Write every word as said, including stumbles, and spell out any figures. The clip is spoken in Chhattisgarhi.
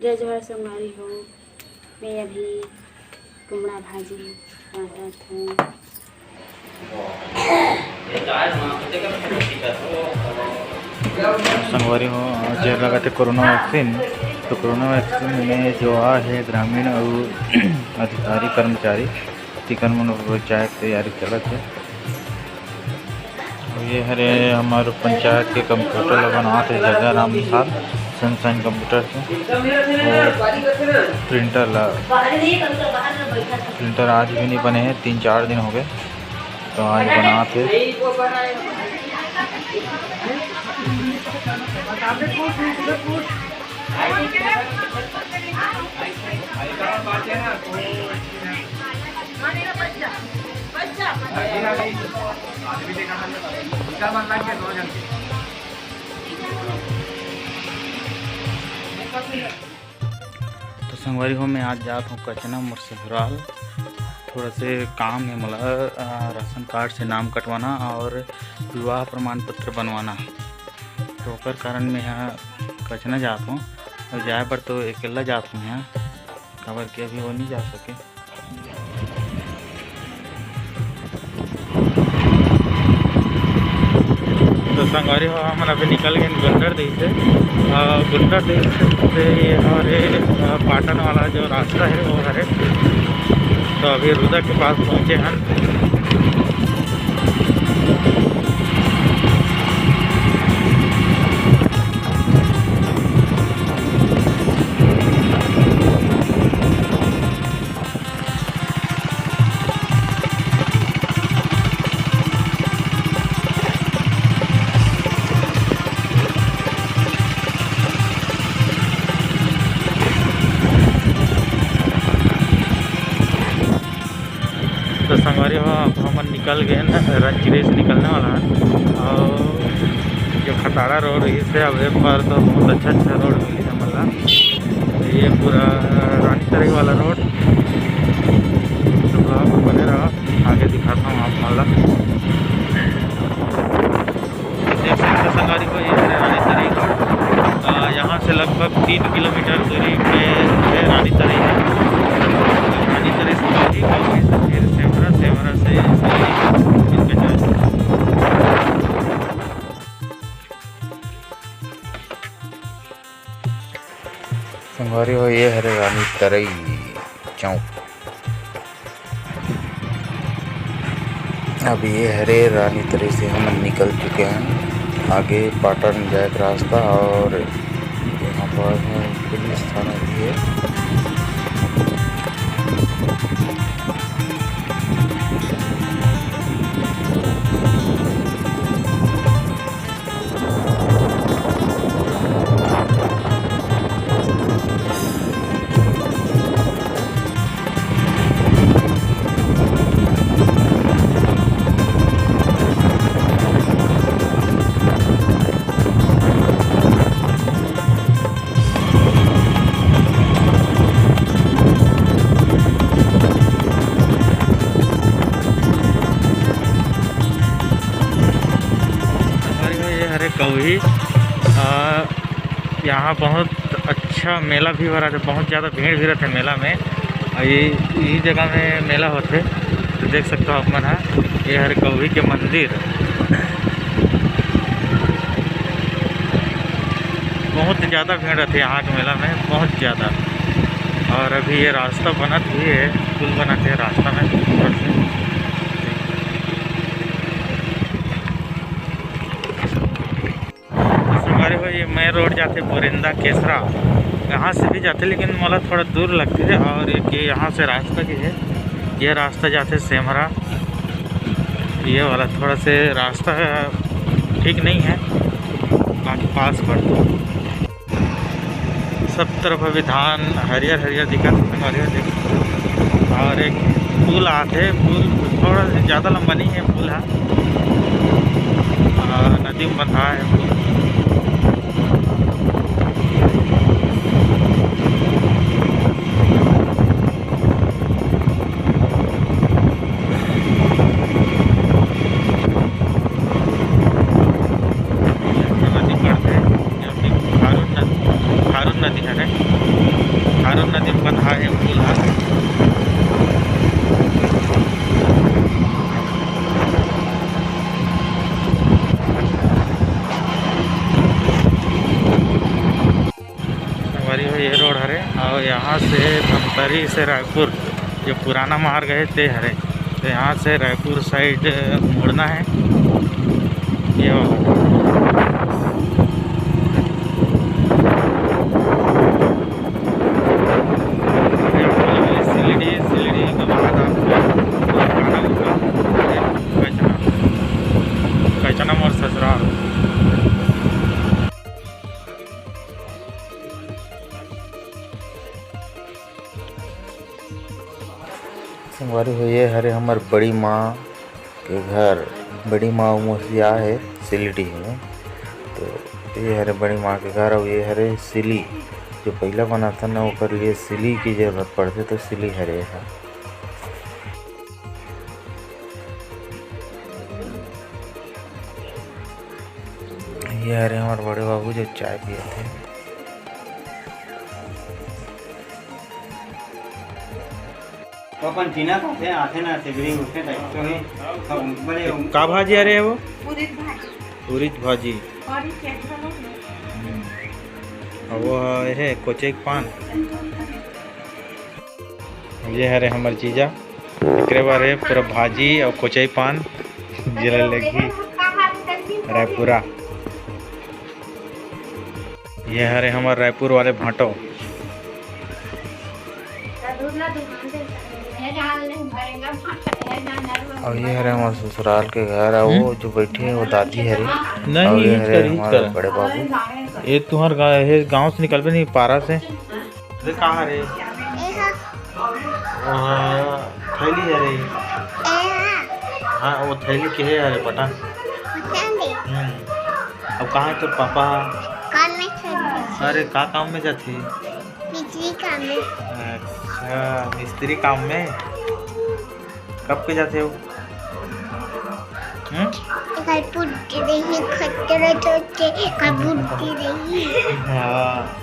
जय जोहार संगवारी हो, मैं अभी कुमड़ा भाजी रांधत हूँ। संगवारी हो, आज लगत हे कोरोना वैक्सीन। तो कोरोना वैक्सीन में जो आए हे ग्रामीण अउ अधिकारी कर्मचारी, तेकर मन पंचायत तैयारी चलत हे। अउ ये हरे हमर पंचायत के कंप्यूटर ला बनात हे जगह राम निषाद, सनशाइन कंप्यूटर से। वो प्रिंटर ला, प्रिंटर आज भी नहीं बने हे, तीन चार दिन हो गए, तो आज बनात हे। तो संगवारी हो, मैं आज जात हूँ कचना मोर ससुराल। थोड़ा से काम है मोला, अ, राशन कार्ड से नाम कटवाना और विवाह प्रमाण पत्र बनवाना। तो ओकर कारण मैं यहाँ कचना जात हूँ और जाए बर तो अकेला जात हूँ यहाँ, काबर कि अभी वो नहीं जा सके। तो संगवारी हो, हमन अभी निकल गए गुंडरदेही से। अ, गुंडरदेही से ये हरे, अ, पाटन वाला जो रास्ता है वो हरे। तो अभी रुदा के पास पहुँचे हैं। तो संगवारी हो, अब हमन निकल गए हैं, रंचगरी से निकलने वाला है। और जो खताड़ा रोड, इसे अब एक बार तो बहुत अच्छा अच्छा रोड मिली है, मतलब ये पूरा रानी तरई वाला रोड। तो vlog में बने रहा, आगे दिखाता हूँ आप मन ला। देख सकते हो संगवारी हो, ये है रानी तरई रोड। अ, यहाँ से लगभग तीन किलोमीटर दूरी पे है रानी तरई है। रानी तरई से गाँधी, गाँधी से फिर सेमरा, सेमरा से फिर कचरा। संगवारी हो, ये हरे रानी तरई चौक। अब ये हरे रानी तरई से हमन निकल चुके हैं, आगे पाटन जाए के रास्ता। और यहाँ पर पुलिस थाना भी है। संगवारी हो, ये हरे कौही। आ, यहाँ बहुत अच्छा मेला भी हो रहा है, बहुत ज़्यादा भीड़ भी रहते मेला में। और ये, यही जगह में मेला होते, तो देख सकते हो आप मन ह। ये हरे कौही के मंदिर, बहुत ज़्यादा भीड़ रहते यहाँ के मेला में, बहुत ज़्यादा। और अभी ये रास्ता बनत भी है, पुल बनत है रास्ता में ऊपर से। संगवारी हो, ये main road जाथे बोरेंदा केसरा, यहाँ से भी जाथे, लेकिन मोला थोड़ा दूर लगथे। और एक ये यहाँ से रास्ता भी है, ये रास्ता जाथे सेमरा। ये वाला थोड़ा से रास्ता ठीक नहीं है, बाकी पास पड़ता। सब तरफ अभी धान हरियर हरियर दिखत हे, संगवारी हो देख। और एक पुल आथे, पुल थोड़ा ज़्यादा लंबा नहीं है, पुल है, आ, नदी में बंधा है पुल। नदी पड़थे, जो कि खारून नदी, खारून नदी हरे। खारून नदी में बंधा हे पुल ह। संगवारी हो, ये रोड हरे और यहाँ से धमतरी से रायपुर जो पुराना मार्ग है ते हरे। तो यहाँ से रायपुर साइड मुड़ना है। ये वाला। सीढ़ी, सीढ़ी के बाद आपको जाना होगा कैचनम, कैचनम और ससुराल। संगवारी हो, ये हरे हमर बड़ी माँ के घर। बड़ी माँ उमसिया है सिलीडीह में। तो ये हरे बड़ी माँ के घर, और ये हरे सिली, जो पहला बनाता ना, ओकर लिए सिली की जरूरत पड़ते, तो सिली हरे है। ये हरे हमर बड़े बाबू जो चाय पियत हे। अपन टीना खाथे, आथे ना, सिगड़ी उठे टाइप तो है। बड़े का भाजी हरे वो? उरीद भाजी। उरीद भाजी। और ये चटनी। हम्म। और वो है कोचई के पान। ये हरे हमर जीजा, एकरे बर हे पूरा भाजी और कोचई पान, जेला लेगही रायपुरा। ये हरे हमर रायपुर वाले भांटो। और ये हरे हमर ससुराल के घर, और वो जो बैठी है वो दादी हरे। नहीं, और ये हरे हमर बड़े बाबू। ये तुम्हार गाँव से निकलबे नहीं, पारा से। अरे कहाँ रे? एहा। वहाँ थैली है रे। एहा। हाँ, वो थैली के है रे पता। पता नहीं। हम्म। अब कहाँ है तोर पापा? काम में चल गए। अरे का काम में जाथे? बिजली काम में। अच्छा, मिस्त्री काम में। कब के जाथे वो? हम्म? एकर पुट्टी रही, खतरा चोट के, एकर पुट्टी रही। हाँ।